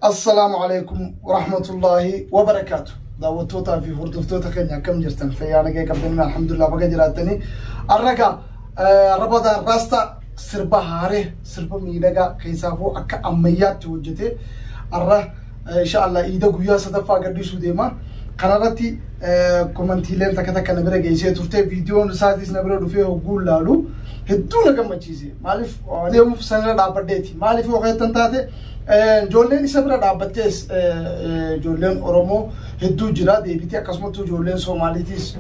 Assalaamu alaikum warahmatullaahi wabarakaatu. Daawwattootaa fi hordoftoota keenya akkam jirtan fayyaa nagee qabdanii alhamdulillah baga jiraattanii. Arraga Rabadaan Raasta sirba haaree sirba miidhagaa keessaafuu akka ammayyaatti hojjete arra insha Allah iida guyyaa sadaffaa gadhiisuu deema. Kanarratti komantiileen takka takka na bira geessee turte viidiyoon isaatis na bira dhufee hogguu laalu hedduu na gammachiise. Maaliif deemuuf sanirra dhaabbadheeti. Maaliif yoo jettan taate ijoolleen isa bira dhaabbattees ijoolleen Oromoo hedduu jira deebitee akkasumattuu ijoolleen Soomaaliitiis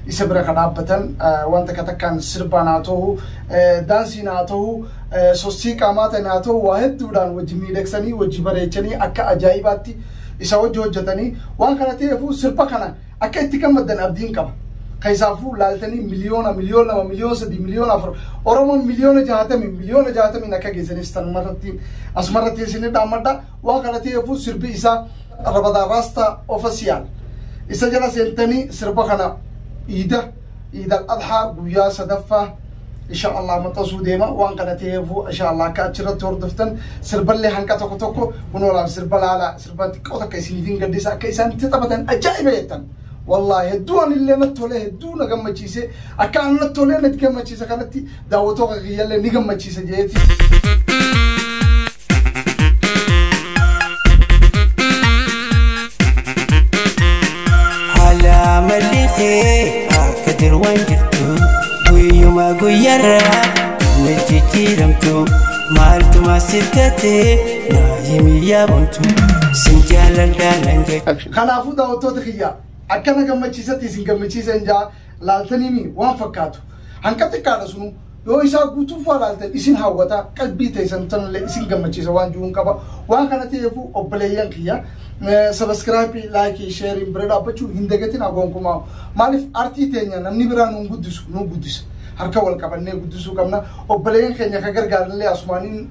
isa bira kan dhaabbatan wanta takka takkaan sirbaan haa ta'u daansiin haa ta'u sossii qaamaatiin haa ta'u waa hedduudhaan wajji miidhagsanii wajji bareechanii akka ajaa'ibaatti isa wajji hojjetanii waan kana ta'eefuu sirba kana akka itti gammaddan abdiin qaba. Keessaafuu laaltanii miliyoona miliyoona 2 miliyoona 3 miliyoona 4 Oromoon miliyoona 60 miliyoona 60 akka geessanis tanumarratti asumarratti isin dhaammadha. Waan kana ta'eefuu sirbi isaa Rabadaan Raastaa Official isa jala seentanii sirba kana iida Iidal Adhaa guyyaa sadaffaa insha Allah maxxansuu deema. Waan kana ta'eefuu insha Allah akka achirratti hordoftan sirballee hanqa tokko tokko kunoolaaf sirba laalaa sirba xiqqoo takka isiniif hin gaddisa akka isaan itti taphatan ajaa'iba jettan. Wallahi hedduu anillee natti tolee hedduu na gammachiise akka an natti tolee natti gammachiise kanatti daawwattoota kiyyallee ni gammachiise jeeti. Haala mallikee akka dirwaan jirtu guyyuma guyyaarraa na jijjiiramtu maaltuma sirgatee naa himi yaabamtu sin jaaladhaa nan jedhu. Kanaafuu daawwattoota kiyya akka na gammachiisatti isin gammachiisan jaa laaltanii waan fakkaatu. Hanqa xiqqaadha sunu yoo isaa guutuuf waa laaltan isin hawwata qalbii teessan tanallee isin gammachiisa waan jiruun qaba. Waan kana ta'eefu obboleeyyan kiyya subscribe like share bira dhaabbachuu hin dagatin gonkumaa. Maaliif artii teenya namni biraa nuun guddisu nu guddisa. Harka wal qabannee guddisuu qabna. Obboleeyyan keenya ka gargaaranillee asumaaniin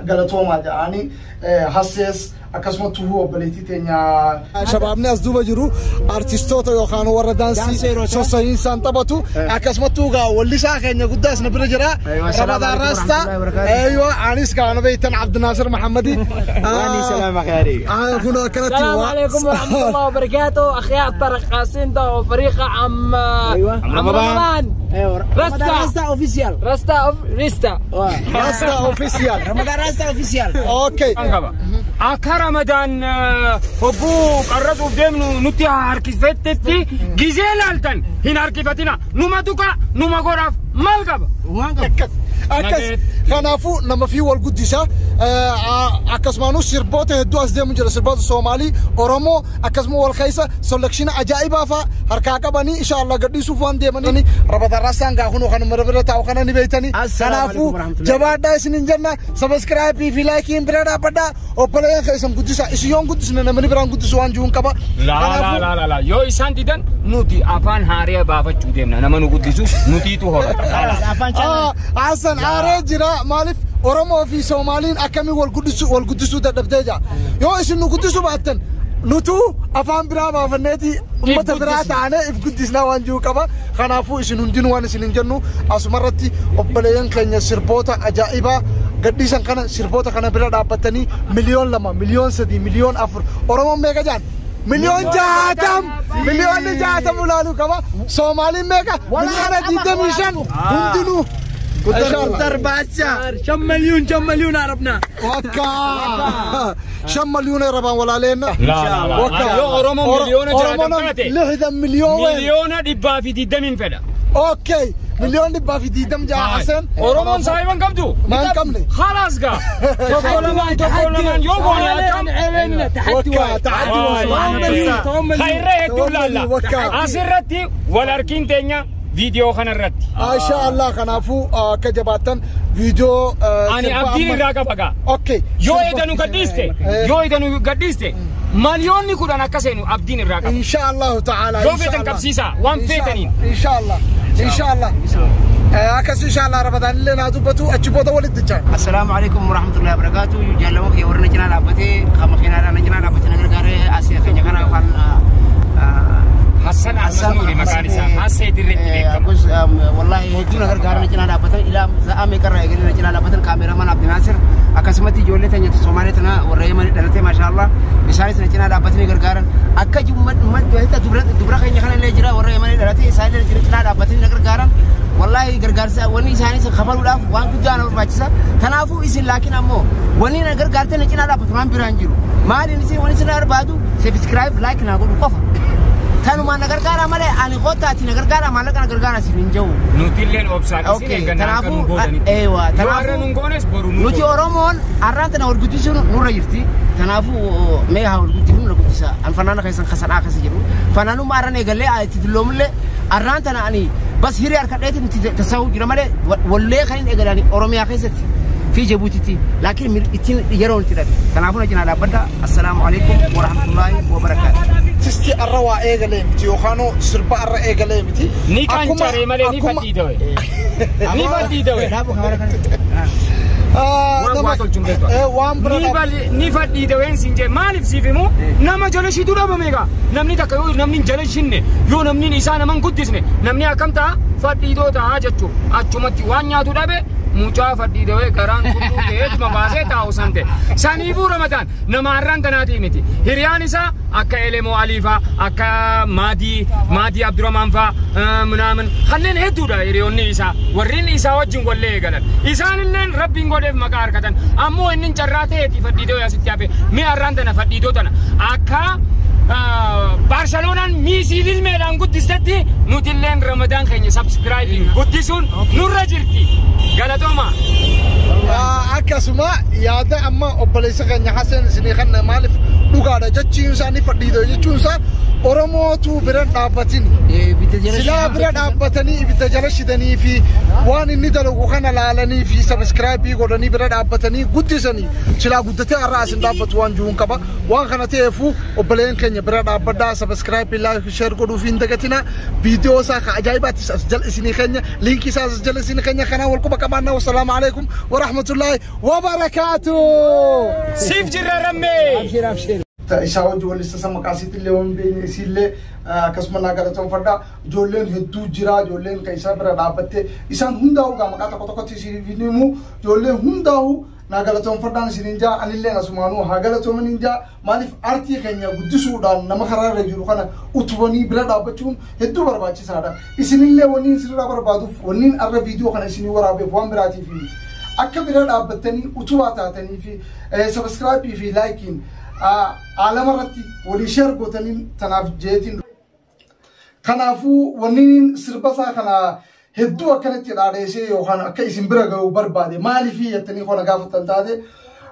galatoomaa jedhanii hassees akkasuma tuhuu obboleettii teenya. Shabaabni as duuba jiru artistoota yookaan warra daansii sosso'iinsaan taphatu akkasumattuu gaa wallisaa keenya guddaas na bira jira. Ramadaan Raastaa. Eeyyoo anis gaa na beektan Abdinaasir Mahammadi. Kun akkanatti. السلام عليكم ورحمة الله وبركاته أخيار طارق قاسين وفريق عم عم رمضان. ايوه راستا. راستا Official. راستا أوف ريستا. Raastaa Official. رمضان راستا Official. Okay. Qaba. Akka Ramadaan hogguu qarratuuf deemnu nutti harkifettetti gizee laaltan hin harkifatina. Numa tuqa numa godhaaf maal qaba? waan qabu. Akkas akkas kanaafuu nama fi wal guddisa akkasumaanuu sirboota hedduu as deemu jira sirboota Soomaalii Oromoo akkasuma wal keessa selection ajaa'ibaa fa'a harkaa qabanii insha Allah gadhiisuuf waan deemanii Rabadaan Raastaan gaa kunoo kan bira taa'u kana ni beektanii. Assalaamu kanaafuu alaikum warahmatullahi. Jabaadhaa isinin jenna subscribe fi likeiin bira dhaabbadhaa obboleeyyan keessan guddisa isin yoon guddisne namni biraan guddisu waan jiruun qaba. Laa laa laa laa laa yoo isaan didan nuti afaan haariyaa baafachuu deemna nama nu guddisu nutiitu horata. Afaan chaanaa. Hasan aaree jira maaliif Oromoo fi Soomaaliin akkamii wal guddisuu wal guddisuu dadhabdee jira yoo isin nu guddisuu baattan nutu afaan biraa baafanneeti ummata biraa taane if guddisnaa waan jiru qaba. Kanaafuu isin hundinuu waan isin hin jennu asumarratti obboleeyyan keenya sirboota ajaa'ibaa gadhiisan kana sirboota kana bira dhaabbatanii miliyoon 2 miliyoon 3 miliyoon 4 Oromoon meeqa jaan miliyoon 60 miliyoonni 60 ulaaluu qaba Soomaaliin meeqa miliyoona 25 hundinuu قدر باتشا. كم مليون كم مليون عربنا. Wakka 5 milyoona rabaan walaaleenna. Laa laa laa. Wakka. Yoo Oromoon miliyoona 60 taate 60 milyoon ween. 120,000,000 fedha. Okay miliyoon 120 jaa Hasan. Oromoon saahiban qabdu? Maan qabne. Khalaas gaa. Tokko lamaan tokko lamaan yoo goone akkam? علينا تحدي Wakka واحد. تحدي. مليون. Khayree hedduu laalla. Wakka. Asirratti wal harkiin teenya viidiyoo kanarratti. Insha Allah kanaafuu akka jabaattan viidiyoo Ani abdiin irraa qaba gaa. Okay. Yoo edanu gadhiiste yoo edanu gadhiiste miliyoonni 10 akka seenu abdiin irraa qaba. Insha Allah ta'ala. Yoo feetan qabsiisaa waan feetaniin. Insha Allah. Insha Allah. Akkas insha Allah Ramadaan illee naa dubbatu achi booda walitti jechaa. السلام عليكم ورحمة الله وبركاته جالو كي ورنا جنا لابتي خم خينا رانا جنا لابتي نغر غاري اسي خينا كان كان Hassan Ahmad Nuuri maqaan isaa Hassee Dirreetti beekama. Agus wallahi hedduu na gargaarna cinaa dhaabbatan ilaa sa'aa meeqarraa eegalee na cinaa dhaabbatan kaameramaan Abdinaasir akkasumatti ijoollee teenya Somaalee tana warra Yamanii dhalatee maashaallah isaanis na cinaa dhaabbatanii gargaaran akka dubra keenya kana illee jira warra Yamanii dhalatee isaan illee cinaa dhaabbatanii na gargaaran wallahi gargaarsa wanni isaanis kafaluudhaaf waan guddaa na barbaachisa kanaafuu isin laakiin ammoo wanni na gargaartee na cinaa dhaabbatu waan biraan jiru maaliin isin wanni isin barbaadu subscribe like naa godhu qofa tanumaan na gargaara malee ani qotaati na gargaara maallaqa na gargaara isin hin jiru. Nuti illeen obsaan isin eeggannaa akka nu gootanitti. Eewa Yoo har'a nun goones boru nu nuti Oromoon har'aan tana wal guddisuun nurra jirti. Kanaafuu mee haa wal guddifnu na guddisa. An fanaana keessan kasanaa keessa jiru. Fanaanummaa har'aan eegallee itti dulloomullee har'aan tana ani bas hiree harka dheetiin itti tasawuu jira malee wallee kan hin eegalani Oromiyaa keessatti fi Jibuutitti laakiin ittiin yeroo itti dhabe. Kanaafuu na cinaa dhaabbadha. Assalaamu alaikum warahmatullaahi wabarakaatu. Artisti arra waa eegalee miti yookaan sirba arra eegalee miti. Ni qancaree malee ni fadhiitawe. Ni fadhiitawe. Waan waa tolchuun beektu. Waan bira Ni fadhiitaween siin jee maaliif siif himu nama jala ishiitu dhabame egaa namni takka yoo namni hin jala ishinne yoo namni isaa nama hin guddisne namni akkam ta'a fadhiitoo ta'a jechuudha achumatti waan nyaatu dhabe mucaa fadhiitawee garaan kutuu ta'eetuma baasee taa'u san ta'e saniifuu Ramadaan nama har'aan tanaatii miti hiriyaan isaa akka Elemoo Alii faa akka Maadii Abdurrahmaan faa minaamin kanneen hedduudha hiriyoonni isaa warreen isaa wajjin wallee eegalan isaanilleen rabbiin godheef maqaa argatan ammoo inni carraa ta'eeti fadhiitoo asitti hafe mi'a har'aan tana fadhiitoo tana akka Barceloonaan miisii lilmeedhaan guddistetti nuti illeen Ramadaan keenya sabskraayibiin guddisuun nurra jirti galatooma. Akkasuma yaada amma obboleessa keenya Hassan isinii kan maaliif dhugaadha jechuun isaa ni fadhiidoo jechuun isaa Oromootu bira dhaabbatin. Silaa bira dhaabbatanii ibidda jala shidanii fi waan inni dalagu kana laalanii fi sabiskiraayibii godhanii bira dhaabbatanii guddisanii silaa guddatee har'a asin dhaabbatu waan jiruun qaba. Waan kana ta'eefu obboleen keenya bira dhaabbadhaa sabiskiraayibii laayik sheer godhuuf hin dagatina. Viidiyoo isaa ka ajaa'ibaattis as jala isinii keenya liinkii isaa as jala isinii keenya kanaa wal quba qabaannaa. Wassalaamu alaikum warahmatullaahi wabarakaatu. Siif jirra rammee. Isaa wajji walitti sama maqaa illee waan beekne isiillee akkasuma naa galatoonfadha. Ijoolleen hedduu jira ijoolleen kan isaa bira dhaabbatte isaan hundaa'uu gaa maqaa tokko tokkotti isiniif himu ijoolleen hundaa'uu naa galatoonfadhaan isiniin jaa anillee asumaanuu haa galatooman jaa maaliif artii keenya guddisuudhaan nama karaarra jiru kana utubanii bira dhaabbachuun hedduu barbaachisaadha. Isinillee wanni isinirraa barbaaduuf wanni arra viidiyoo kana isinii waraabeef waan biraatiif miti. Akka bira dhaabbattanii utubaa taatanii fi sabiskiraayibii fi laayikiin alama irratti walii sheer gootanii tanaaf jeetiin. Kanaafuu wanni sirba isaa kana hedduu akkanatti dhaadheessee yookaan akka isin bira ga'uu barbaade maaliif jettanii kana gaafattan taate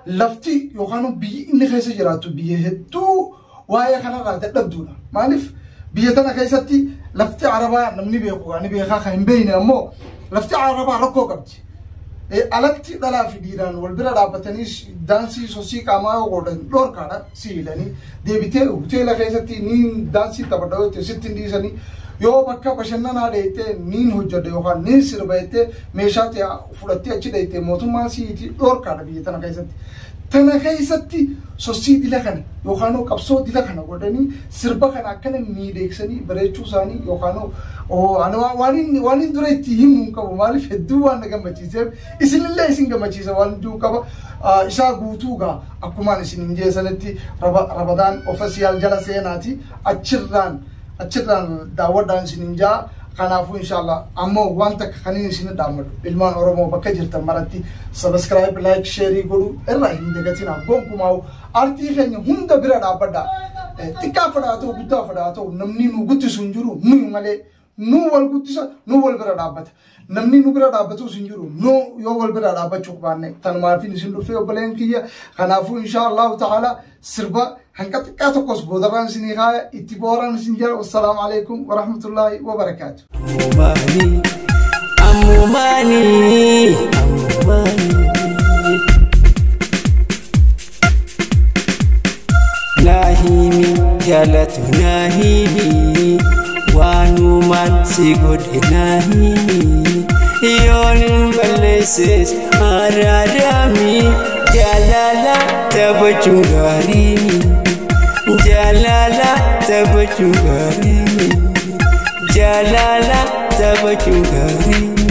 lafti yookaan biyyi inni keessa jiraattu biyya hedduu waa'ee kanarraa dadhabduudha. Maaliif biyya tana keessatti lafti arabaa namni beeku ni beekaa kan hin beekne ammoo lafti arabaa rakkoo qabdi. Alatti dhalaa fi dhiiraan wal bira dhaabbatanii daansii sosii qaamaa yoo godhan dhorkaadha si hidhanii deebitee hoteela keessatti niin daansii taphadha yoo ta'e sitti hin dhiisanii yoo bakka bashannanaa dheeyitee niin hojjedha yookaan niin sirba jettee meeshaa ta'e fudhattee achi dheeyitee mootummaan siiti dhorkaadha biyya tana keessatti. Tana keessatti sosii dila kana yookaan qabsoo dila kana godhanii sirba kana akkana miidheeksanii bareechuu isaanii yookaan waan inni dura itti himuu hin qabu maaliif hedduu waan na gammachiiseef isinillee isin gammachiisa waan hedduu qaba. Isaa guutuu gaa akkumaan isin hin jeesanitti Ramadaan ofisiyaal jala seenaati achirraan daawwadhaan isin hin jaa. Kanaafuu inshallah ammoo waan takka kan inni isin dhaammadhu ilmaan Oromoo bakka jirtan maratti subscribe like share godhu irraa hin dagatina gonkumaa artii keenya hunda bira dhaabbadha. Xiqqaa fedhaa ta'u guddaa fedhaa ta'u namni nu guddisu hin jiru nuyi malee nu wal guddisa nu wal bira dhaabbata. Namni nu bira dhaabbatus hin jiru nu yoo wal bira dhaabbachuu baanne tanumaafin isin dhufee obboleen kiyya kanaafuu inshallah ta'ala sirba hanqa xiqqaa tokkos boodarraan isinii kaaya itti booraan isin jira. Wassalaamu alaikum warahmatullaahi wabarakaatu. Ammumaani ammumaani Naahimi jaalatu naahimi waanumaan si godhe naahimi yoon hin balleesses araarami jaalala taphachuun gaariimi jaalala taphachuun gaariimi jaalala taphachuun gaariimi.